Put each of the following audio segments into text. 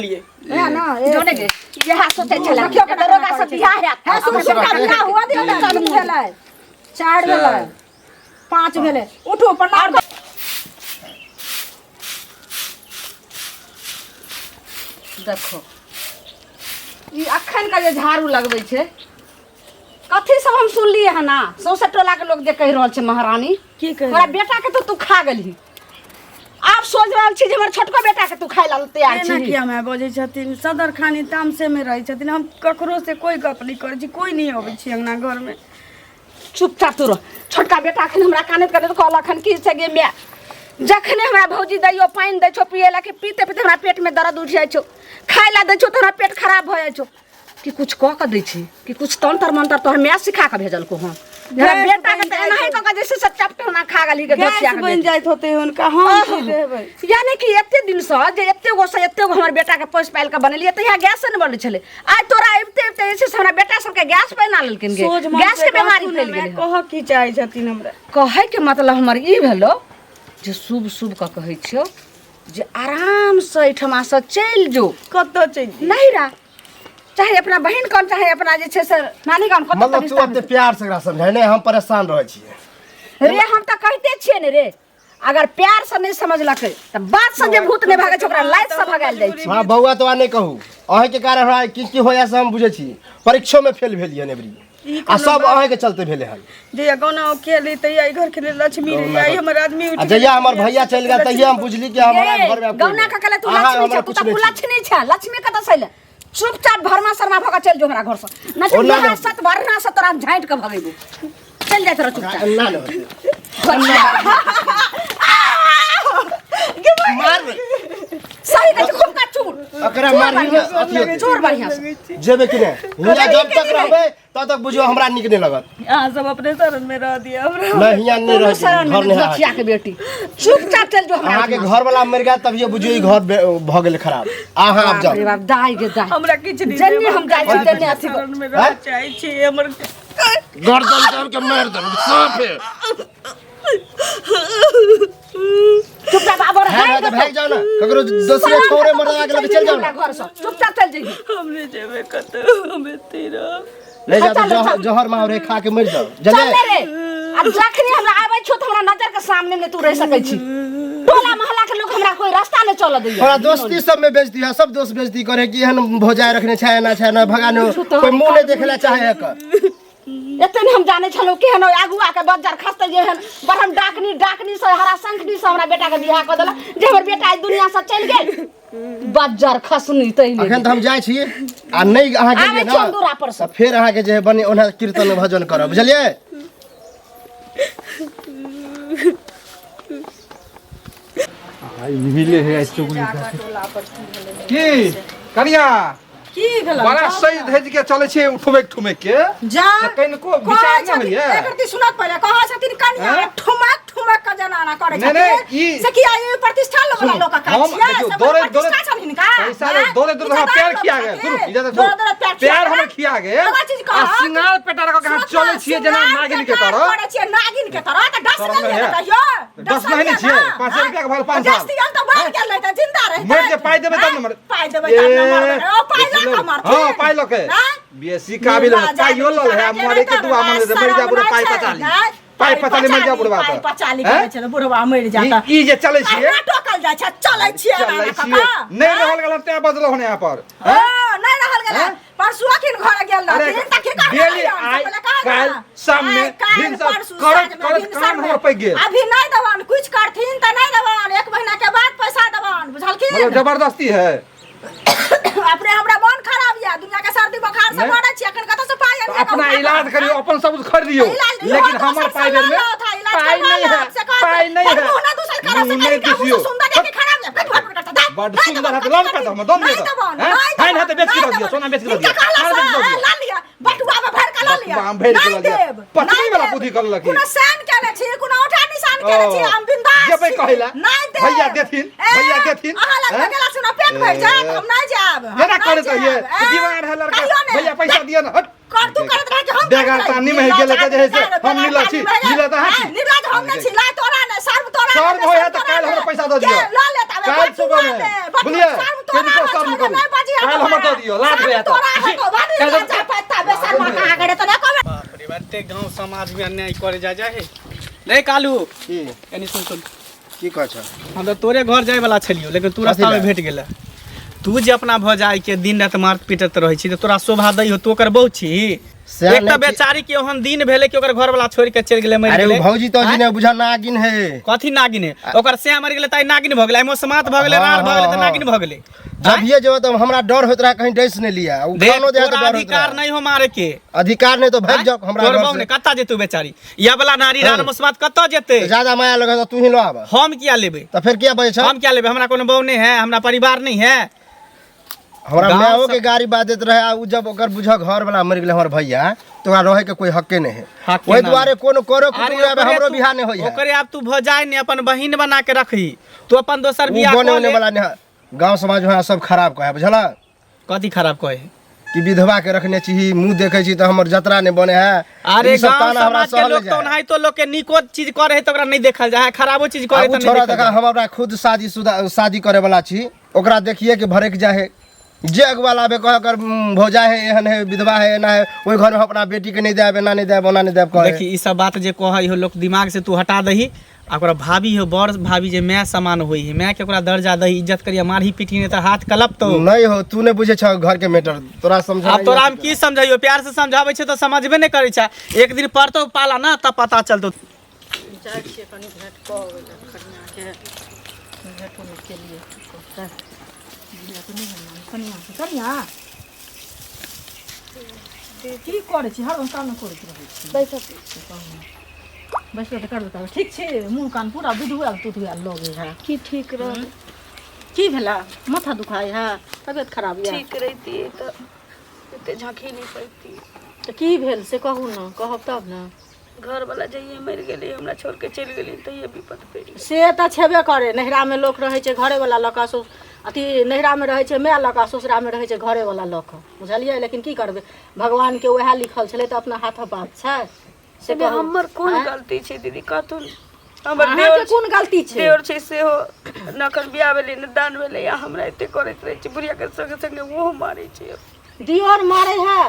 लिए। है ना जोने गे इएह सोचै छलै देखियौ जे दरोगा से बियाह हैत। है सुन सुन का बियाह हुआ दियौ ने। तीन भेलै, चारि भेलै, पाँच भेलै। उठू, प्रणाम। देखो, ई अखन का जे झाड़ू लगबै छै, कथी सब हम सुनलियै हन ना, सौंसे टोला के लोग जे कहि रहल छै, महारानी की कहि हमरा बेटा के तो तू खा गेलही, आब सोच रहल छी जे हमर छोटको बेटा के तू खाय ला तैयार एना छी। किया माय बजै छथिन? सदर खानी तामसे में रहै छथिन। हम ककरो से कोई गप नहीं करै छी, कोई नहीं अबै छी अंगना घर में। चुपचाप तू रह। छोटका बेटा अखन हमरा कानैत कानैत कहलक हन कि से गे माय, जखने हमरा भौजी दैयो पानि दै छौ पियै ला कि पीते पीते हमरा पेट में दर्द उठि जाइ छौ, खाय ला दै छौ तऽ हमरा पेट खराब भऽ जाइ छौ, कि कुछ कऽ के दै छी कि कुछ तंत्र मंत्र तोहर माय सिखा के भेजलको हन? हमरा गैस बेटा के बनि तऽ जाइ एनाही कऽ के जे छै से चपटे होना खा गेली के गैस धोतिया के बनि बेटी। जाइत होतै हुनका, हम की देबै? यानी कि एते दिन से जे एते गो से एते गो हमर बेटा के पोसि पालि के बनेलियै तऽ यहाँ गैस नहि बनै छलै। आइ तोरा अबिते अबिते जे छै से हमरा बेटा सबके गैस बना लेलखिन गे। सोझ मन गैस से के बीमारी कहथुन ने, फैल माय, गेलै। कहऽ की चाहै छथिन हमरा? कहै के मतलब हमर ई भेलो जे शुभ शुभ के कहै छियौ जे आरामसँ एहिठमासँ चलि जो। कतऽ चलि जेबै? नैहरा, चाहे अपना बहिन कन, चाहे अपना जे छै से नानी गाम, कतऽ मतलब तू रिश्ता एते प्यार से एकरा समझाय नहि, हम परेशान रहै छियै। रे, हम तऽ कहिते छियै ने रे, अगर प्यार से नहीं समझलकै तऽ बात से जे भूत नहि भागै छै ओकरा लाइत से भगायल जाइ छै। हाँ बौआ, तो नहि कहू, अहींके कारण हमरा की की होया से हम बुझै छी। परीक्षो में फेल भेलियै एबरी ई आ कोनो सब बात? अहींके चलते भेलै हन। जहिया गौना खेली तहिया ई घर के लेल लक्ष्मी रही, आइ हमर आदमी उठि आ जहिया हमर भैया चलि गेल तहिया हम बुझली कि हमरा ए, घर में आब कोइ गौना नहि। के कहले तू अहाँ लक्ष्मी हमरा छै, तू कुछ तऽ नहि छी। कुलक्ष्मी छै, लक्ष्मी कतऽ से अयलै? चुपचाप भरमा शर्मा भऽ कऽ चलि जो हमरा घर से, नहि तऽ ओ ना यहाँ ना। सत भरना से तोरा हम झाँटि कऽ भगेबो। चलि जाइत रह चुपचाप। ना ना मार। सही कहै छै, खूब का चूर एकरा चूर मारही ने बढ़िआँ से। अथी होतै। चूर बढ़िआँ से। जेबै कि नहि? हियाँ जब तक रहबै तब तक बुझियौ हमरा नीक नहि लगत। अहाँ सब अपने शरण में रह दिया हमरा। नहि, हियाँ नहि कोनो रहै शरण घर में नहि लछिया के बेटी, चुपचाप चल जो हमरा अहाँके ओहिठमा। घर वाला मरि गेल तभिए बुझियौ ई घर भऽ गेलै खराब। अहाँ आब बाप रे जाउ। बाप, दाइ गे दाइ। हमरा किछु नहि जन्ने देब, हम जाइ छी, अपने तन्ने अथी शरण में रह आँय? चाहै छी हमर गर्दन दाबि के मारि देब साफे। चुपचाप आबो है रह। तऽ भागि जाउ ने ककरो दोसरे छोड़े मरदा के लग चलि जाउ ने। घर से चुपचाप चल जइहे। हम नहि जेबै कतौ, हम एतै रहब। ले जाओ चल, तऽ चल। जहर माहौर खा के मरि जाओ। चल जले रे। आ जखनी हमरा आबै छौ तऽ हमरा नजर के सामने में तू रह सकै छी। टोला मोहल्ला के लोग हमरा कोई रास्ता नहीं चलऽ दैया। थोड़ा दोस्ती सब में बेच दिया, सब दोस्त बेचती करे कि एहन भौजाई रखने छै, एना छै, एना भगानो तो कोई मुंह नहीं देखेला चाहे एकर। एते ने हम जाने छलहुँ केहन ओहि अगुआ के बज्जर खसतै जे एहन बरहम डाकनी डाकनी से हरा शंखनी से हमरा बेटा के बियाह कऽ देलक जे हमर बेटा एहि दुनिया से चलि गेल बज्जर खसनी तहिने। अखन तऽ हम जाइ छी आ नहि अहाँ आबै गेलियै छी हम ने दूरा पर से। तऽ फेर अहाँके जे है बने ओना कीर्तन भजन करब, बुझलियै? मिले है चुगली की कनिया। की भेल? बड़ा सही धज के चले छै ठुमेक ठुमेक के। जा तऽ कनिको विचार नहि होइए? एक रत्ती सुनत पहिले, कहै छथिन कनिया हैं? ठुमक ठुमक के जनाना करै नहि, नहि, छथिन। ई- से किया ई प्रतिष्ठा लोक वाला सुनू, लोक का हम छियै? देखियौ, से दौड़ैत- प्रतिष्ठा दौड़ैत- छनि हिनका? पैसा ले हैं? दौड़ैत दौड़ैत हमरा इज्जतदार पैर लोक खिया गेल। छथिन। सुनू, इज्जत दौड़ैत दौड़ैत पैर खिया पैर गेल। हमर खिया गेल। एगो चीज आ कहत, सिंगार पेटार कऽ के अहाँ सुनत चलै ने, छियै जेना सिंगार नागिन के पेटार तरह। करै छियै, नागिन के तरह, तऽ डस शरम गेलियै नहि ने है? कहियो? डस नहि ने डसलियै छियै। ने? 500 रुपया के भल पाँच डस साल। दियौ तऽ मरि गेल रहितै, जिन्दा रहितै। मरि जे पाइ देबै तब ने मर- पाइ देबै तब ने मरबै। ओ पाइ लऽ कऽ मरथिन। हाँ, पाइ लऽ के। आँय? बेसी काबिल है, पाइयो लऽ ले, मरे के दुआ मांगे दे, मरि जा बुढ़ा पाइ पचा ली। पाइ पचा ली, मरि जा बुढ़वा पाइ तऽ। पचा ली हैं? कहै छै तऽ बुढ़वा मरि जाता। ई जे चलै छियै, अहिना टोकल जाइ छै, चलै छियै चलै एना छियै। कऽ। नहि रहल गेल तें बजलहुँ हन यहाँ पर। ओ, नहि रहल गेल। हैं? परसू अखिन घर गेल अरे, रहथिन तऽ की करबै डेली रहियन? आइ, से पहिले कहऽ काल्हि, ने। शाममे, आइ, काल्हि, भिनसर, परसू, करैत- साँझमे, करैत भिनसरमे। कान हमर पैघ गेल। अभी नहि देबनि, कुछ करथिन तऽ नहि देबनि, एक महीना के बाद पैसा देबनि, बुझलखिन? मतलब जबरदस्ती है। अपने हमरा मन खराब यऽ, दुनिया के सर्दी बोखार से नहि। मरै छी, अखन कतऽ से पाइ तऽ आनिके अपना कहू? इलाज करियौ, अपन सब खरीदियौ, इलाज नहीं लेकिन होत, हमर दोसर पाइ से बेर में लऽ लौथ, इलाज पाइ करवा नहीं है, लौथ, से कहत, पाइ नहीं बड़ है। मुँह ना दूसर करब, से मुँह नहीं कनि काबू से दुसियौ। सुन्दर देखि खराब यऽ, कथी भर करता, दाइ, बड दाइ सुन्दर देबनि, है, लऽ ने पैसा, दम नहि दे देबनि, हैं? नहि हैं, हैं, तऽ बेच के देबनि, दऽ दियौ, सोना बेच के दऽ हिनका दियौ, कहला सारा बेच के दऽ से, दियौ। लऽ लिअ, बटुआ में भरि के लऽ लिअ। बटुआ में भरि के नहि लऽ लिअ। देब, पत्नी नहि वाला देब। बुद्धि करलक ई। कोनो शान केने छी, कोनो औंठा निशान केने छी, ओ, हम बिंदास जेबै छी। कहै लए। नहि देब। भैया देथिन, ए, भैया देथिन, अहाँ लग हैं? गेला से हमरा पेट भरि जायत, हम नहि जायब, हम केना नहि करैत रहियै? जायब। ए, बीमार है लड़का, कहियो नहि। भैया पैसा दिअ ने, हट। कर तू करत रह कि हम बेगरतानी में गेले के जे है से हम नीला छी, नीला तऽ अहाँ छी। निर्लज हम नहीं छी, लाज तोरा नहीं, शर्म तोरा शर्म नहीं, होय है तऽ तोरा काल्हि हमरा नहीं। पैसा दऽ दिअ। के लऽ लेत आबे, काल्हि बटुआ सुबह में। दे, बटुआ, बुझलियै? शर्म तोरा कनिको है, शर्म छोड़ करू। नहीं बाजी काल्हि हमरा। हमर दऽ दिअ, लाज होय है तऽ। शर्म तोरा है तो, बड़ निर्लज है, पैसा बेशर्मा कहाँ करे तऽ नहीं कहबै। बाप रे एते गांव समाज में अन्याय करे जा जा हे रे कालू की एनी सुन सुन की कहै छ हम तऽ तोरे घर जाय वाला छलियो लेकिन तू कथी रास्ता में लए? भेट गेला तू जे अपना भऽ जाय के दिन रात मारत पीटत रहै छी तऽ तोरा शोभा दै हो तू ओकर बहु छी सएह एक तऽ नहि छी। बेचारी के ओहन दिन भेलै कि ओकर घर वाला छोड़ के चलि गेलै मरि अरे गेलै ओ भौजी तौजी ने बुझा नागिन है कथी नागिन है ओकर सैं मरि गेलै ताइ नागिन भऽ गेलै मोसमात भऽ गेलै हाँ, रार भऽ गेलै हाँ, तऽ हाँ। नागिन भऽ गेलै जब ये जेबो तब हमरा डर होइत रहा कहीं डस नहीं लिया उ देख, खानो दे तो तोरा डर होइत अधिकार रहा नहीं हो मारे के अधिकार नहीं तो भाग जाओ हमरा तोर घर बहु से ने कतऽ जेतौ बेचारी या वाला नारी रान हाँ। मोसमात कतऽ जेतै तो ज्यादा माया लगे तो तू ही लो आब हम किया लेबै तो फिर किया बजे छ हम क्या लेबै हमरा कोनो बहु नहीं है हमरा परिवार नहीं है हमरा गाँव माओ सब- के गाड़ी बाजैत रहे आ उ जब ओकर बुझ घर वाला मरि गेलै हमर भैया तो ओकरा रहे के कोई हक्के नहीं है हक्के ओहि ना। दुआरे कोनो करो अरे कुटुम्ब आबे ओकरे हमरो तू- बियाह नहीं होई है ओकरे आब तू भ जाय ने अपन बहिन बना के रखही तू अपन दोसर उ बियाह बने कऽ उने ले वाला नहीं है गांव समाज में सब खराब कहे बुझला कथी खराब कहे कि विधवा के रखने छी मुंह देखे छी तो हमर जतरा नहीं बने है अरे ई सब गांव ताना हमरा समाज के सहल लोग तो जाए। ओनाहितो लोग के नीको चीज करे है तो ओकरा नहीं देखल जाए है खराबो चीज करे आ तो उ नहीं छोड़ा देखल देखा जाए हम अपना खुद शादी शुदा शादी करे वाला छी ओकरा देखिए के भड़क जाए है जे अगुआ लाबे कह कर भौजा है एहन है विधवा है एना है ओहि घर में हम अपना बेटी के नहीं देब एना नहीं देब ओना नहीं देब कहे देखी ई सब बात जे कहै हो लोग दिमाग से तू हटा दही आ ओकरा भाभी हो बड़ भाभी जे माय समान होई है माय के ओकरा दर्जा दही इज्जत करिया मारही पीटी नहीं तऽ हाथ कलप तो नहीं हो तू नहीं बुझे छ घर के मैटर तोरा समझा आब तोरा हम की समझाइयो प्यार से समझाबै छै तऽ समझबे नहि करै छै एक दिन पड़तौ पाला ना तब पता चलतौ जाइ छियै कनि भेँट कऽ अबै लए कनिआँके भेँटो नहि केलियै की कहतै भेँट नहि भेलै कनिआँ कनिआँ की करै छी हरदम कामे करैत रहै छी बैसबै तऽ करबै करबै ठीक छी मुँह कान पूरा बुधुआयल तुधुआयल लगै है की ठीक रह की भेला माथा दुखाइ है तबियत खराब यऽ ठीक रहितियै तऽ एते झाँकी नहि पड़ती तऽ की भेल से कहू ने कहब तब ने घरवला जहिये मरि गेलै हमरा छोड़ के चलि गेलै तहिये विपत पड़ि गेलै से तऽ छेबे करे नैहरामे लोक रहै छै घरेवला लऽ कऽ सो अथी नैहरामे रहै छै माय लऽ कऽ ससुरामे रहै छै घरेवला लऽ कऽ बुझलियै लेकिन की करबै भगवानके उएह लिखल छलै तऽ अपना हाथक बात छै से एहिमे कहू हमर कोन आँय? गलती छै दीदी कहथुन हमर अहाँके देवर कोन गलती छै देवर छै सेहो न एखन बियाह भेलै न दान भेलै आ हमरा एते करैत रहै छै बुढ़ियाके संगे संगे ओहो मारै छै दियोर मारै है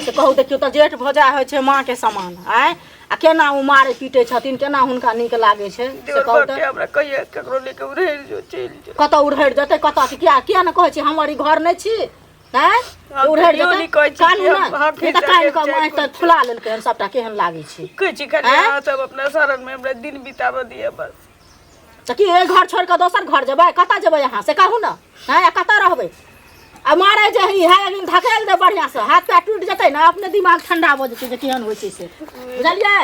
से कहू देखियौ तऽ जेठ भौजा होइ छै माँके समान आँय आ केना ओ मारै पीटै छथिन केना हुनका नीक लागै छै से देवर कहू बापके तऽ हमरा कहिया ककरो लेके उड़ैल जो चलि जो कतऽ उड़हरि जेतै कतऽ किया किया ने कहै छी हमर ई घर नहि छी आँय हम उड़हरि कहियो जेतै नहि कहै छी कि कानू हम ने हक नहि तऽ हिसाबे कानि कऽ चाहे आँखि तऽ कुछ। फुला लेलकै हन सबटा केहन लागै छै कहै छी खाली आँय? अहाँ सब अपना शरण मे हमरा दिन बिताबऽ दिअ बस तऽ की एहि घर छोड़ि कऽ दोसर घर जेबै कतऽ जेबै अहाँ से कहू ने आँय आ कतऽ रहबै आ मारै जे ही है एक दिन धकेल दे बढ़िआँसँ हाथ पैर टूटि जेतै ने अपने दिमाग ठंडा भऽ जेतै जे केहन होइ छै से बुझलियै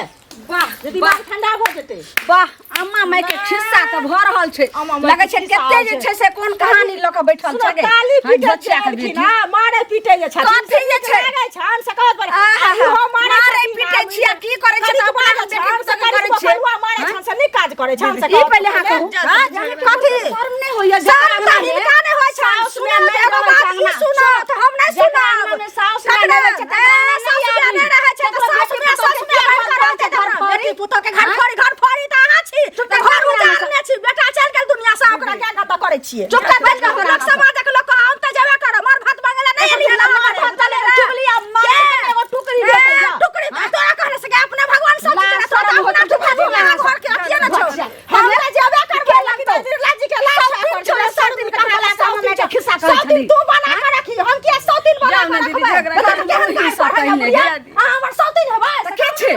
वाह जे दिमाग ठंडा भऽ जेतै वाह अम्मा माय के खिस्सा तऽ भऽ रहल छै अम्मा माय के लगै छै खिस्सा कते जे छै। छै से कोन कहानी लऽ कऽ बैठल सुनो, छै गे ताली हाँ, पीटै बच्चा के छलखिन बेटी हँ, मारै पीटै जे छथिन कथी जे छै? लागै छनि से कहत बड़ आहा, इहो मारै मारै छथिन, पीटै आ छियै, की करै छै कनिक तऽ अपना मारै बेटी छनि, से पुतोहु के कनिक करै छियै। बबुआ मारै छनि से नीक काज करै छनि से ई कहत पहिले अहाँ कहू। हँ, कथी शर्म नहि होइया शर्म तऽ हिनका नहि होइ छनि साउस सुनू माय तऽ एगो नहि बात रहै ई छै सुनू तऽ हम नहि जकरा सुनब अंगना मे साउस माय ककरा? नहि रहै छै, तकरा ए, नहि साउस माय आबी। नहि रहै छै तऽ ककरो साउस बेटी माय पुतोहु साउस के माय घर घर रहै छै घर तऽ फोड़ी? बेटी पुतोह के घर फोड़ी घर फोड़ी तऽ अहाँ छी तऽ घर उजाड़ने छी बेटा चलि गेल दुनिया से ओकरा क्या गद्दा करै छियै चुपचाप बैठ कऽ लोक समाजक लोक हम तऽ जेबे करब मर भात मांगे ला नहि एलियै हन मर भात चले चुगली आ मारे के एगो टुकड़ी भेटै जा। टुकड़ी तोरा कहने से अपने भगवान सब चीज तोरा तऽ अपना टुकड़ी घर के अथिए न छौ हम तऽ जेबे करबै लेकिन बिरला जी के लाज सब दिन छोड़े, सब दिन कहाला से हम के खिस्सा करै सौ दिन छली। तू बना के रखी हम किया सौ दिन बना जाउ के ने दीदी, रखबै झगड़ा बता करू, केहन ओही काज सब बढ़ल पहिने, बुढ़िया? जाय दी। अहाँ हमर सौ दिन हेबै तऽ के छै?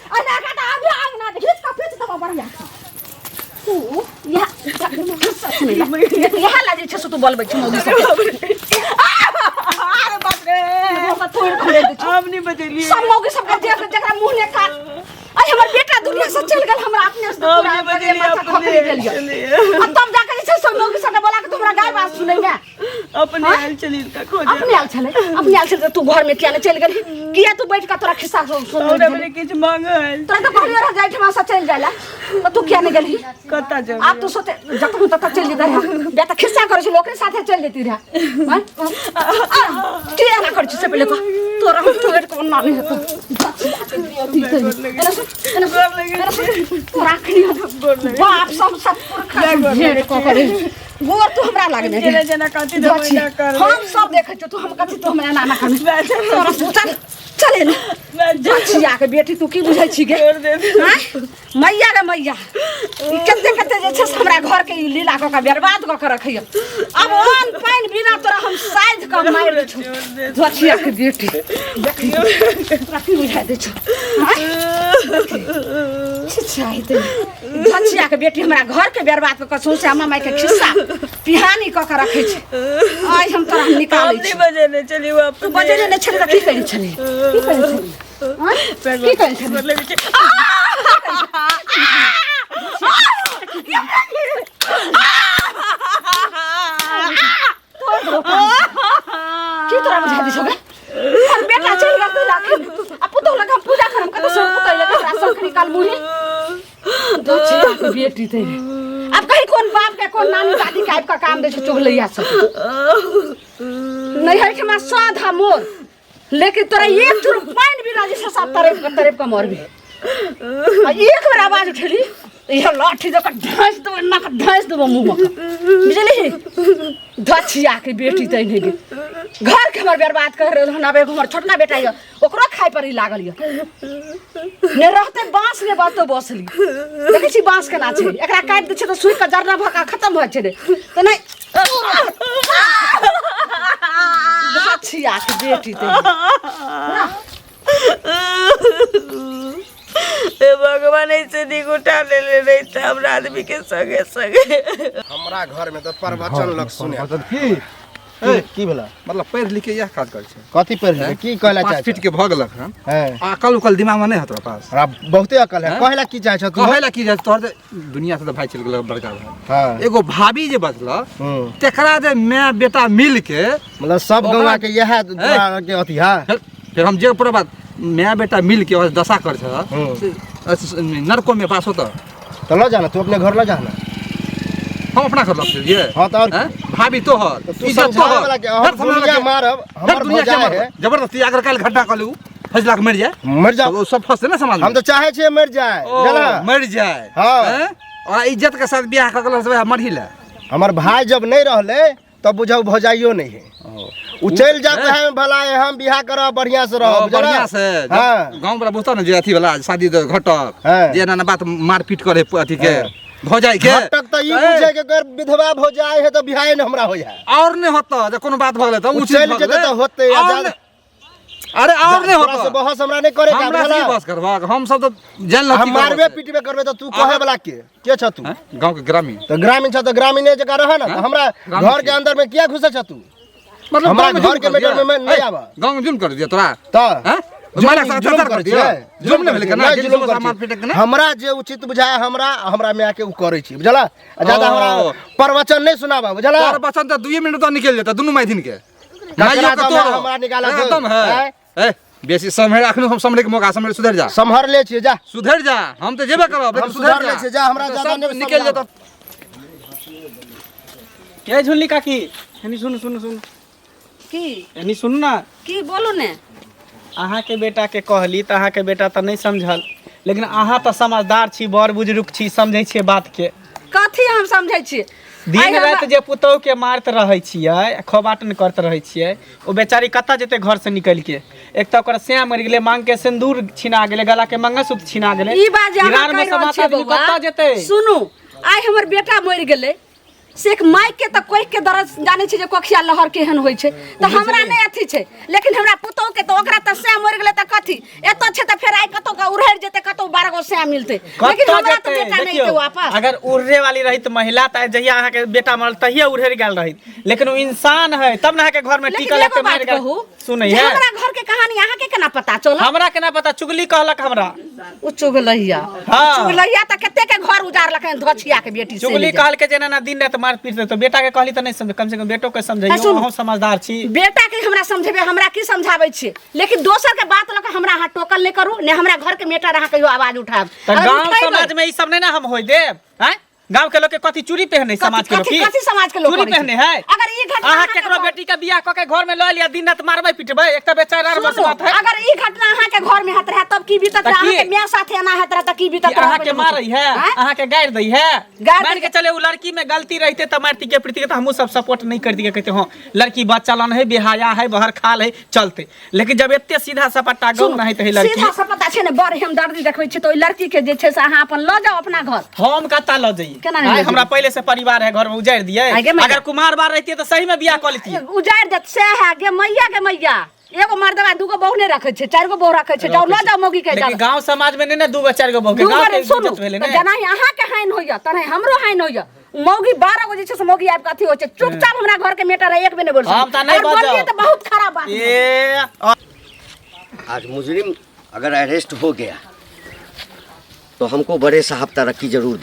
आ ना का तऽ अभी अंगना घीच के फीच देबो बढ़िया तू इएह इएह ला जे छै से तू बोलबै छी मौगी सबके। अरे बाप रे हमरा तोड़ि खोड़ि दै छौ। हम नहि बजेलियै सब मौगी सबके देख जकरा मुँह ने काट अरे हमर बेटा दुनिया से चलि गेल हमरा अपने से हम पूरा नहि बजेलियै माथा अपने खोखली गेल यऽ। छलियै। आ तब जाके जे छै से मौगी सबके बोला के तू हमरा गाय बात सुनैमे अपने आयल छली हिनका खोजे। अपने आयल छलै, अपने आयल छलै तऽ तू घरमे किया नहि चलि गेलही? किया तू बैठ कऽ तोरा खिस्सा सुन हमरा मेरे किछु मांगे आयल। तोरा तऽ कहलियो रह जाय ठमा से चलि जाय ला, तऽ तू किया नहि गेलही? कतऽ जेबै? आब तू सोचे जतऽ ततऽ चलि जेतै रहै। बेटा खिस्सा करै छै, ओकरे साथे चलि जेती रहै। आँय? की एना करै छी से पहिले कह। तोरा हम तोड़ि कऽ ओना नहि हेतौ। एना सुन, एना सुन, एना सुन। तोरा अखनी हम बाप सब सब पुरखा से भेंट कऽ कऽ रहै। गोर तू हमरा लागने जेना जेना कथी देबै छी। ना करबै। हम सब देखै छियौ, तू हम कथी, तू हमरा एना एना करने। तोरा चल चले ने बचिया के बेटी, तू की बुझै छी गे? आँय? मैया गे मैया, ई कते कते जे छै से हमरा घर के ई लीला कऽ के बर्बाद कऽ के रखैया। आब अन्न पानि बिना तोरा हम साधि कऽ मारि दै छौ। बचिया के बेटी, देखी तोरा की बुझाइ दै छौ? आँय? छी छी, आइ बचिया के बेटी हमरा घर के बर्बाद कऽ के सौंसे अम्मा माई के खिस्सा पिहानी कऽ के रखै छै। आइ हम तोरा निकालै हम छी। नहि बजेने छली, ओ तू बजेने नहि छली तऽ की करै छली? की करै छली? आँय? की करै छली? की तोरा बुझा दै छौ गे? हमर बेटा चलि गेल तै राखिन आ पुतहु लग हम पूजा करम, कतऽ से पुतहु लग हमरा शंख निकाल मुही दक्षिणा के बेटी तै। आब कहीं कोन बाप के कोन नानी दादी के आबि कऽ काम दै छै चुगलैया सब नहीं है ठमा स्वाद हा मोर, लेकिन तोरा एक चूर पानि बिना जे छै सब तड़पि कऽ तड़पि कऽ मरबी। आ एक बेर आवाज उठेली इहे लाठी दऽ कऽ ढाँसि देबो, एना कऽ ढाँसि देबो मुँहमे कऽ, बुझलिही? दक्षिया के बेटी तै नहि गे, घर के हमर बर्बाद कर रहल हन। आब एगो हमर छोटका बेटा यऽ, ओकरो खाय पर ही लागल यऽ। ने रहतै बाँस ने बचतै बसली। देखै छी बाँस केना छै, एकरा काटि दै छै तऽ सूखि कऽ जरना भऽ कऽ खतम भऽ जाइ छै रे। तऽ नहि दक्षिया के बेटी तै। हे भगवान, ऐसे नीक उठा लेले रही तऽ हमरा आदमी के संगे संगे। हमरा घर में तऽ प्रवचन लोग सुने। मतलब की ए, की भेला? मतलब पढ़ि लिख के इएह काज करै छै? कथी पढ़ि लिख की कहला 5 चाहै फीट के भऽ गेलक हन। हैं। अकल उकल दिमाग में नहि है तोरा पास? हमरा बहुते अकल है। कहला की चाहै छ तू? कहै ला की जाइ तोहर तऽ दुनिया से तऽ भाई चलि गेलक बड़का भाई। हाँ। एगो भाभी जे बचल तेकरा जे माय बेटा मिल के मतलब सब ओकरा- गौवा के इएह तोरा के अथी है। फेर हम जे पूरा बात माय बेटा मिल के ओकर दशा कर छ से, नरको में पास होता तो ल जाना तू अपने घर ल जाना। हम अपना घर लग चलिए। हाँ, तो और हैं? भाभी तोहर, तो तू इज्जत समझावे तोहर। वाला के, हम फिर समझावे दुनिया के- मारब, फिर हमर दुनिया के भौजाई मारब। है। जबरदस्ती अगर काल्हि घटना कऽ लू फैसला के मरि जाए, मर जाओ। तो सब फंसते ना समाज में। हम तो चाहे छियै मर जाए। ओ, बुझला? मरि जाए। हाँ। हैं? और इज्जत के साथ बियाह कऽ के सब मरही ला। हमर भाई जब नहीं रहले तब बुझाउ भौजाइयो नहीं है। उ चलि जाते है भला है, हम बियाह करब बढ़िया से रहब, ओ, बुझला? बढ़िया से। जब हाँ। गाँव वाला बुझता ना जे अथी वाला शादी दे घटक हाँ। जे एना एना बात मारपीट करे अथी के हाँ। भौजाई के। घटक तऽ ई ए, बुझे के अगर विधवा भौजाई है तऽ बियाह ने हमरा हो जाए। और नहीं होता जे कोनो बात भऽ गेलै तऽ उ उ चीज चलि भऽ जेतै गेलै। तऽ होतै, आ और जादा- अरे और नहीं तोरा से होता। बहस हमरा नहीं करे के, हमरा से बुझला? की बहस करबाक, हम सब तऽ जानि लहती हम मारबे करबो से। पीटबे करबे तऽ तू कहे वाला के के छ तू? हैं? गाँव के ग्रामीण। तऽ ग्रामीण छ तऽ ग्रामीणे जकाँ रह ना, तऽ हैं? हमरा ग्रामीण घर के के। अंदर में किया घुसे छ तू? मतलब हमरा गाँव में घर जुर्म के कर मैटर दिया। में नहीं ए, आवा। गाँव में जुर्म कर दिया तोरा। तऽ? हैं? जुर्म- मारा साथ जुर्म अत्याचार कर करै दिया। छियै। जुर्म नहि भेलै केना? नहि, जेल जुर्म से करै मार छियै। पीट के ना? हमरा जे उचित बुझाए हमरा हमरा माय के उ करै छी, बुझला? आ ज्यादा ओ। हमरा प्रवचन नहीं सुनाबा, बुझला? तोहर वचन तऽ 2 मिनट तऽ निकलि जेतै दुनू माय दिन के। ककरा माइयो के दम है, तोरो। हमरा निकालऽ ए, दो। दम है। आँय? ए, बेसी सम्हर, अखनो हम सम्हरे के मौका, सम्हरे, सुधरि जा। सम्हर ले छियै, जा। सुधरि जा, हम तऽ जेबे करब, लेकिन हम सुधरि सुधर ले छियै, जा, हमरा तऽ ज्यादा सब नहि निकलि जेतौ। के झुनली काकी, एनी सुन सुन सुन। की? एनी सुन ना। की बोलू ने? अहाँके बेटाके कहली तऽ अहाँके बेटा तऽ नहि समझल, लेकिन अहाँ तऽ समझदार छी, बड़ बुजुर्ग छी, समझै छियै बातके। कथी हम समझै छियै? दिन आइ हमरा- राति जे पुतोहु के मारैत रहै छियै, खोबाटन करैत रहै छियै, ओ बेचारी कतऽ जेतै घर से निकलि के? एक तऽ ओकर सैं मरि गेलै, मांग के सिन्दूर छिना गेलै, गला के मंगलसूत्र छिना गेलै। ई बात जे अहाँ ईरान में कहि रहल समाज छियै आदमी बौआ, कतऽ जेतै? सुनू, आइ हमर बेटा मरि गेलै से एक माइक के तऽ कोखि के दर्द जानै छै जे कोखिया लहर केहन होइ छै, तऽ हमरा नहि अथी छै, लेकिन हमरा पुतोहु के तऽ ओकरा तऽ सैं मरि गेलै तऽ कथी एतऽ छै तऽ फेर आइ कतौ के उड़हरि जेतै, कतौ 12 गो सैं मिलतै, लेकिन कतऽ हमरा तऽ जेतै? बेटा नहि देखियौ, एतै वापस। अगर उड़े वाली रही तऽ महिला तऽ जहिया अहाँके बेटा मरल तहिया उड़हरि गेल रही, लेकिन ओ इंसान है तब ने अहाँके घर में लेकिन टिकल एगो है, बात मरि गेल। कहू सुनै जे है हमरा घर के कहाँ कहानी अहाँ के केना पता चलल? हमरा केना पता, चुगली कहलक हमरा। ओ चुगलैया। हाँ। चुगलैया त कते के घर उजारलक हन धछिया के बेटी से। चुगली कहलके जे एना दिन राति मार पीट देतौ। बेटा के कहली त नहीं समझ, कम से कम बेटो के समझैयो, सुनू। अहूँ समझदार छी। बेटा के हमरा समझेबे, हमरा की समझाबै छी, लेकिन दोसर के बात लऽ के हमरा अहाँ टोकल नहीं करू, ने हमरा घर के मेटर अहाँ कहियो आवाज उठाब। त अगर गांव उठेबै- समाज में ई सब नहीं ना हम होय देब। हैं? गांव के लोग के कथी चूड़ी पहने, समाज के लोग कथी की? कथी समाज के लोग चूड़ी करै छै? पहने है? अगर ई घटना अहाँ अहाँके केकरो घर- बेटी के बियाह क के घर में ल लिया, दिन रात मारबै पिटबै, एक त बेचारा सुनू, बस बात है। अगर ई घटना अहाँ के घर में होत रहे तब की बीतत त रहे? की? अहाँ के माय साथे एना होत रहे त की बीतत कि रहे? अहाँ के मारै है, आँय? अहाँ के गारि दै है। गारि मान दै के चले उ लड़की में गलती रहते त मारती के प्रीति के त हमहूँ सब सपोर्ट नहीं कर दिए, कहते हाँ लड़की बच्चा लन है, बेहाया है, बहर खाल है, चलते। लेकिन जब एते सीधा सपाटा गौ नहीं त है लड़की। सीधा सपाटा छै ने, बड़ हमदर्दी देखबै छी त ओहि लड़की के जे छै से अहाँ अपन लऽ जाउ अपना घर। हम कत्ता लऽ जइए? केना नहि लऽ आइ हमरा जइए? पहले से परिवार है, घर में उजाड़ि दिए। आइ गे मैया। अगर कुमार बार रहती त सही में बियाह कऽ लेतियै। उजाड़ि देत से है गे मैया, गे मैया। एगो मर्दवा दूगो बहू नहि रखै छै, चारि गो बहू रखै छै। जाउ लऽ जाउ मौगी के। लेकिन गांव समाज में नहीं ना दूगो चारि गो बहू के, दू गांव गो के सुनू, इज्जत भेलै तऽ ने। जेनाहि अहाँके हानि होइए तनाहि हमरो हानि होइए। मौगी 12 गो जे छै से मौगी आबि कऽ अथी होइ छै। चुपचाप हमरा घर के मेटर है, एक बेर नहि बोल हम तऽ नहि अगर बोललियै बाजब। तऽ बहुत खराब बात। ए आज मुजरिम अगर अरेस्ट हो गया तो हमको बड़े साहब तरक्की जरूर।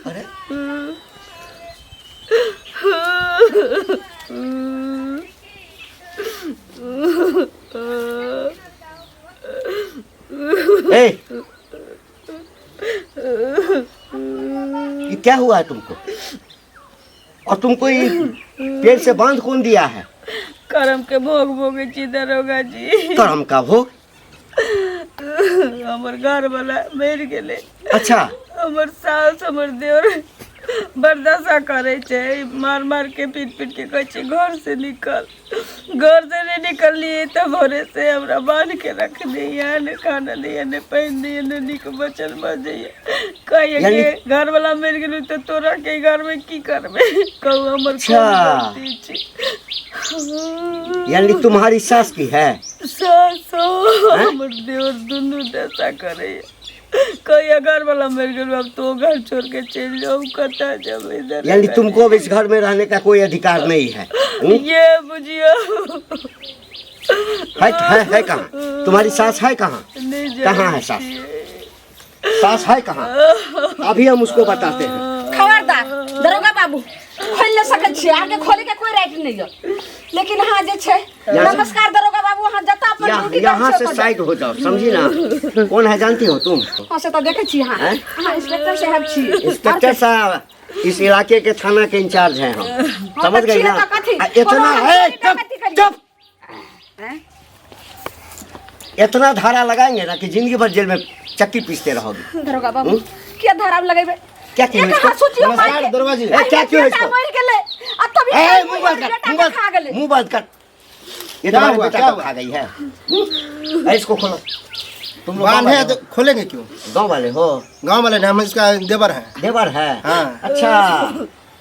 अरे ए, ये क्या हुआ है तुमको? और तुमको ये पेड़ से बांध कौन दिया है? करम के भोग भोगे छी दरोगा जी। करम का भोग? हमर घर वाला मरि गेलै। अच्छा। हमर सास हमर देवर बर्दाश्त करै छै, मार मार के पीट पीट के कहै छै घर से निकल। घर से नहीं निकललिए तऽ भोरे से हमरा बांध के रख दैया, ने खाना दैया, ने पानि दैया, ने नीक बचल बजैया। कहैया यानी- कि घर वाला मरि गेलै तऽ तोरा के घर में की करबै? कहू हमर कोन अच्छा। गलती छै? यानी तुम्हारी सास की है? सास हमर देवर दुनू दशा करैया। कहिया घर वाला मरि गेल, अब तो घर छोड़ के चलि जाओ, कतऽ जेबै इधर? यानी तुमको अब इस घर में रहने का कोई अधिकार नहीं है, हम्म? ये बुझियो। है, है, है कहाँ तुम्हारी सास? है कहाँ? नहीं। कहाँ है सास? सास है कहाँ? अभी हम उसको बताते हैं। खबरदार दरोगा बाबू, खोलि नहि सकै छियै, अहाँके खोले के कोई राइट नहीं यऽ। लेकिन अहाँ जे छै, नमस्कार दरोगा बाबू, अहाँ जतऽ अपन ड्यूटी करै यहाँ छियै से ओतऽ साइड हो जाओ, समझी ना? कौन है जानती हो तुम? जाउ। हाँ, से तऽ देखै छी अहाँ। हैं? अहाँ इंस्पेक्टर साहब छी? इंस्पेक्टर साहब, इस इलाके के थाना के इंचार्ज हैं हम, समझ तो गई छियै ना? तऽ कथी? आ, इतना कोनो है चोरी चुप डकैती करियै। चुप। हैं? इतना धारा लगाएंगे ना कि जिंदगी भर जेल में चक्की पीसते रहोगे। दरोगा बाबू, किया धारा लगेबै? क्या क्यों एक इसको? अहाँ सोचियौ नमस्कार, मारि के। दरोगा जी। ए, क्या क्यों बेटा इसको? मरि गेलै आ तभी ए, मुंह बंद कर, बेटा मुंह के बंद खा गेलै। मुंह बंद कर। ये क्या तुम्हारे हुआ, बेटा क्या को हुआ? खा गई है। ए, इसको खोलो। तुम लोग गाँव बांधे वाले हैं तो हो? खोलेंगे क्यों? गाँव वाले हो? गांव वाले नहीं, हम इसका देवर हैं। देवर है? हाँ। अच्छा।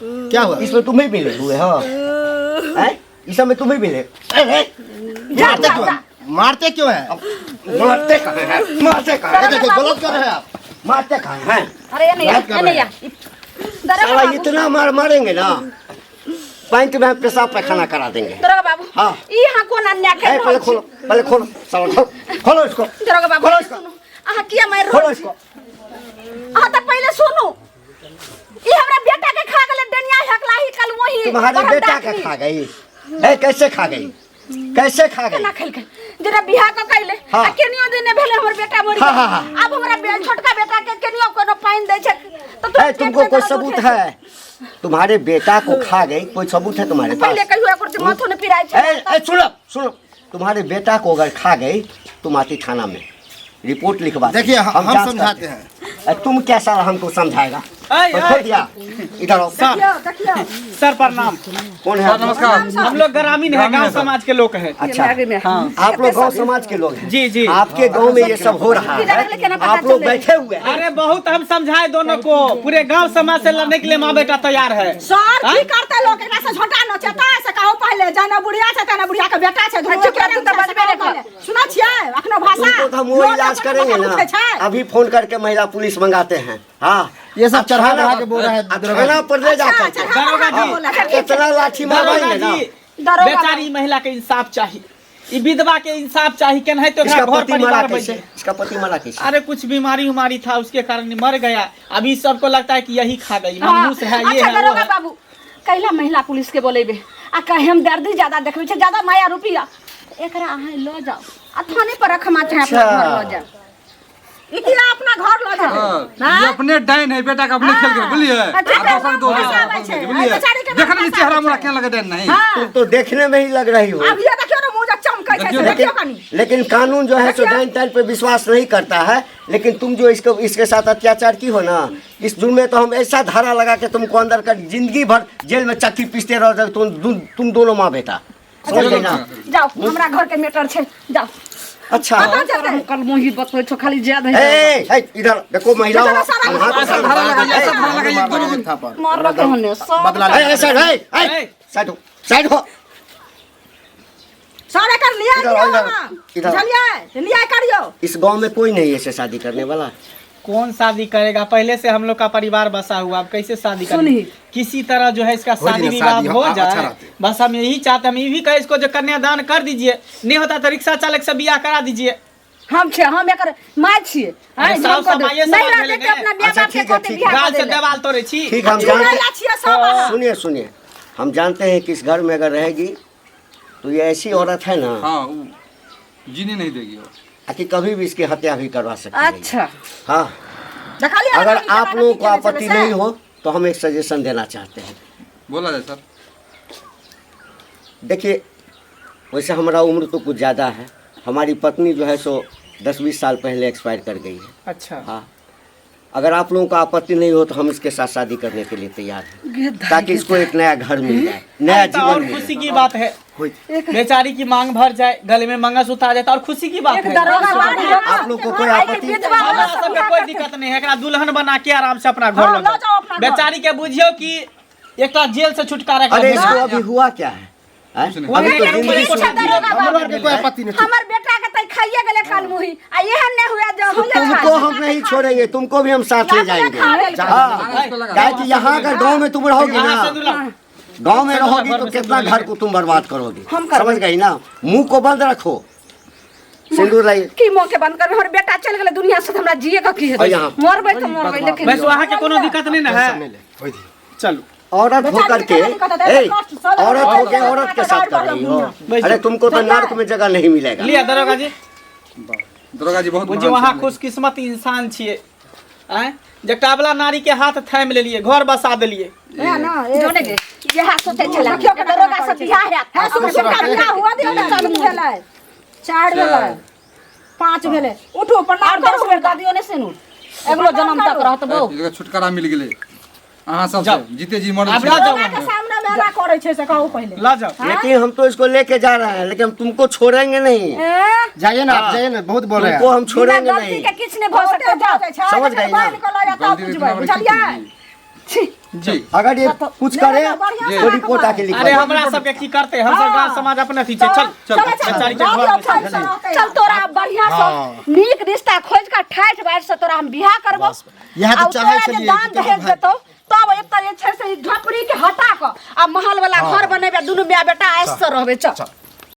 क्या हुआ? इसमें तुम ही मिले हुए हो हैं? इस समय तुम ही मिले? ए, ए, जा, मारते जा, क्यों जा। हैं? मारते क्यों हैं? मारते कहाँ हैं? मारते कहाँ ये हैं? देखिए, गलत कर रहे हैं आप। मारते कहाँ हैं? अरे ये नहीं गलत कर ये रहे नहीं हैं। दरोगा साला बाबू, इतना मार मारेंगे ना, पैंट में पेशाब पैखाना करा देंगे। दरोगा बाबू, हाँ। ई अहाँ कोन अन्याय ए, कर पहले रहल छी? खोलो, पहले खोलो, साला खोलो, खोलो इसको। दरोगा बाबू, खोलो इसको। सुनू, अहाँ किया मारि खोलो रहल छी? इसको। अहाँ तऽ पहिले सुनू, ई हमरा बेटा के खा गेलै डनिया हकलाही कल वही तुम्हारे बरहम बेटा का डाकनी। खा गई है? कैसे खा गई? कैसे खा गई? केना खेलकै? जेना बियाह कऽ कैले हाँ। आ केनियो दिन भेलै हमर बेटा मरि हाँ, गेल। हाँ, हाँ। आब हमरा छोटका बेटा के केनियो कोनो पानि दै छै तऽ ए, तुरंत तुमको पेट में कोई दर्द सबूत उठै छै। है? तुम्हारे बेटा को खा गई, कोई सबूत है तुम्हारे पहिले पास? कहियो एकर माथो ने पिराइ छै। ए, ए, सुनो सुनो, तुम्हारे बेटा को अगर खा गई, तुम आती थाना में रिपोर्ट लिखवा। देखिए, हम जांच समझाते करते हैं। ए, तुम क्या साला हमको समझाएगा? ऐ, और खोल दिया। इधर आओ। सर देखियौ देखियौ सर प्रणाम। कौन है आप? नमस्कार। हम लोग ग्रामीण है, गांव समाज के लोग हैं। अच्छा, हाँ आप लोग गांव समाज के लोग हैं। जी, जी। आपके गांव में ये सब हो रहा है, आप लोग बैठे हुए हैं। अरे बहुत हम समझाए दोनों को, पूरे गांव समाज से लड़ने के लिए माँ बेटा तैयार है। सर की करते लोग एकरा से झोंटा नचेता से कहू पहिले जाना बुढ़िया छै तना बुढ़िया के बेटा छै दुनू चुप के रह, तू तऽ रंग छै, से बजबे कहू नहि पहिले। सुनै छियै अखनो भाषा तुमको तो हम वो लोग इलाज अपन करेंगे भाषा ना, पूछै छै। अभी फोन करके महिला पुलिस मंगाते हैं। हाँ, ये सब चढ़ा बढ़ा के बोल रहा है दरोगा थाना पर ले अच्छा, जाकर चढ़ा दरोगा बढ़ा जी। बोला है। इतना लाठी दरोगा मारेंगे ना। जी, दरोगा बेचारी महिला के इंसाफ चाहिए, ई विधवा के इंसाफ चाहिए। केनाहिते तो इसका ओकरा घर पति मरा परिवार कैसे? बन। इसका पति मरा कैसे? अरे कुछ बीमारी उमारी था, उसके कारण मर गया। अभी सबको लगता है कि यही खा गई, मनहूस है ये अच्छा है वो दरोगा है। बाबू, कैला महिला पुलिस के बोलेबे आ कहे हम दर्दी ज्यादा देखबै छै, ज्यादा माया रुपया, एकरा अहाँ लऽ जाउ आ थाने पर रखमा चाहे अपना घर लऽ जाउ। ई किया अपना घर लऽ जेतै? हाँ, ये अपने डाइन है बेटा के अपने खेल के बुझलिए। अच्छा, आ दोसर दो फंसाबै छै। बुझलिए। बेचारी के देखने में फंसाबै चेहरा मोरा छै। केना लगे डाइन नहीं। हाँ। तुम तो देखने में ही लग रही हो। अब ये देखियो ना मुंह जे चमकै छै से लेकिन देखियो कनी। लेकिन कानून जो है सो डाइन टाइन पे विश्वास नहीं करता है, लेकिन तुम जो इसको इसके साथ अत्याचार की हो ना, इस जुर्म में तो हम ऐसा धारा लगा के तुमको अंदर कर जिंदगी भर जेल में चक्की पीसते रहो तुम दोनों माँ बेटा, समझ गई ना? जाओ, हमरा घर के मैटर छै, जाओ। अच्छा हम कल मुही बतबै छौ खाली ज्यादा ए, ए, ए, इधर देखो महिला हो, हम हाथ ऐसा धारा लगाइए, ऐसा धारा लगाइए दोनों को। मारलक हने सब। बदला ए, ए, साइड, ए, ए, साइड हो, साइड हो। सर एकर लिया इधर दियौ आओ, इधर, अहाँ। इधर। बुझलियै? लिया करियौ। इस गांव में कोई नहीं है ऐसे शादी करने वाला। कौन शादी करेगा? पहले से हम लोग का परिवार बसा हुआ, अब कैसे शादी करेंगे? सुनी। किसी तरह जो है इसका हो जी शादी ना, विवाह शादी, हो हाँ, अच्छा जाए, रहते। बस हम यही चाहते हैं। हम ये भी कहे इसको जो कन्यादान कर दीजिए, नहीं होता तो रिक्शा चालक से बियाह करा दीजिए। हम छियै, हम एकर माय छियै। अरे आँय, साफ हम कऽ देब। समाये नहि समाज रहतै भेलै तऽ ने। अपना माय अच्छा, बाप के ठीक है, कहतै ठीक बियाह गाल कऽ से दै लए। देवाल तोड़े छी। ठीक, हम चुड़ैला जानते छियै सब अहाँ। सुनिए सुनिए, हम जानते हैं कि इस घर में अगर रहेगी तो ये ऐसी औरत है ना, हाँ, वो जीने नहीं देगी वो। कि कभी भी इसकी हत्या भी करवा सकती है। अच्छा हाँ, देखलियै अगर लड़की आप केना लोगों की को केने आपत्ति छलै से? नहीं हो तो हम एक सजेशन देना चाहते हैं। बोला जाए सर। देखिए, वैसे हमारा उम्र तो कुछ ज़्यादा है, हमारी पत्नी जो है सो 10-20 साल पहले एक्सपायर कर गई है। अच्छा। हाँ, अगर आप लोगों को आपत्ति नहीं हो तो हम इसके साथ शादी करने के लिए तैयार हैं, ताकि इसको एक नया घर मिल जाए, नया तो और जीवन मिल खुशी जाए। की बात है, बेचारी की मांग भर जाए, गले में मंगलसूत्र आ जाए तो और खुशी की बात एक है। दरोगा बाबू आप लोग को कोई आइ के आपत्ति? विधवा हमरा औरत सबके बियाह कोई करतै। दिक्कत नहीं है, एकरा दुल्हन बना के आराम से अपना घर हाँ, लऽ लऽ जाओ। जाओ अपना घर। बेचारी के बुझियो कि एकटा जेल से छुटकारा एकरा अरे भेट इसको गेल। अभी हुआ क्या है? हैं? कुछ नहीं। अभी तो लेकिन जिंदगी पूछा शुरू की है। दरोगा हमरा बाबू। आरके कोई आपत्ति नहीं। हमर बेटा के तऽ खाइए गेलै काल मुही आ एहन नहि हुए जे हम तुमको हम नहीं छोड़ेंगे, तुमको भी हम साथ ले जाएंगे। हाँ, काहे कि यहाँ अगर गांव में तुम रहोगी अहाँ ना, सिन्दूर लाउ। गांव में रहोगी घर तो में कितना सिंदूर घर को तुम बर्बाद करोगी, हम करबै। समझ गई ना? मुंह को बंद रखो, सिंदूर लाइए। की मुँह के बंद करबै? हमर बेटा चलि गेलै दुनिया से तऽ हमरा जिए के की और हेतै? यहाँ। मरबै तऽ मरबै, लेकिन बस वहाँ के कोनो दिक्कत नहीं ना है। होई दी। चलू। औरत होकर के बेचारी के दिक्कत है, ए, कष्ट सब औरत है। होके औरत के साथ कर रही हो, अरे तुमको तो नर्क में जगह नहीं मिलेगा। लिया दरोगा जी। दरोगा जी बहुत बुझियौ महान अहाँ छथिन। खुशकिस्मत इंसान छियै, आँय जे अबला नारी के हाथ थामि लेलियै, घर बसा देलियै। जोने गे इएह सोचै छलै देखियौ केना दरोगा करै से छै। बियाह हैत। हे, सुन, सुन, बियाह हुआ दियौ ने, तीन भेलै, चारि भेलै, पाँच भेलै। उठू, प्रणाम आओर करू। 10 बेर दऽ दियौ ने सिनूर, अगिलो जनम तक रहत बौ। एकरा छुटकारा मिल गेलै अहाँ सब जाओ। से, जीते जी मरल आब छी। लऽ जाओ दरोगा के सामने में एना करै छै से कहू पहिले। लऽ जाओ। लेकिन हम तो इसको लेके जा रहे हैं, लेकिन हम तुमको छोड़ेंगे नहीं। जाइए ना आप, जाइए ना, बहुत बोल रहे हैं। तुमको हम बिना छोड़ेंगे गलती नहीं। के किछु नहि भऽ सकतै, जाओ। समझ गई ना? बान्हि कऽ लऽ जाउ, तब गलती बुझबै, इतना बड़ी की बुझलियै? थी? जी अगर ये कुछ करे बढ़िआँ से तो रिपोर्ट आके अरे लिखवा हमरा सबके की करते, हम सब गांव समाज अपने अथी छै। चल चल, चल, बेचारी के चल, घर जाउ, में चल, चल, चल तोरा बढ़िया से नीक रिश्ता खोज के ठाठ बाट से तोरा हम बियाह करबो। इएह तऽ आ चाहै तोरा जे छलियै दान कि दहेज भाई- देतौ तब एतऽ जे छै से ई झोपड़ी के हटा कऽ आ महल वाला घर बनेबै, दुनू माय बेटा ऐश से रहबै। चल।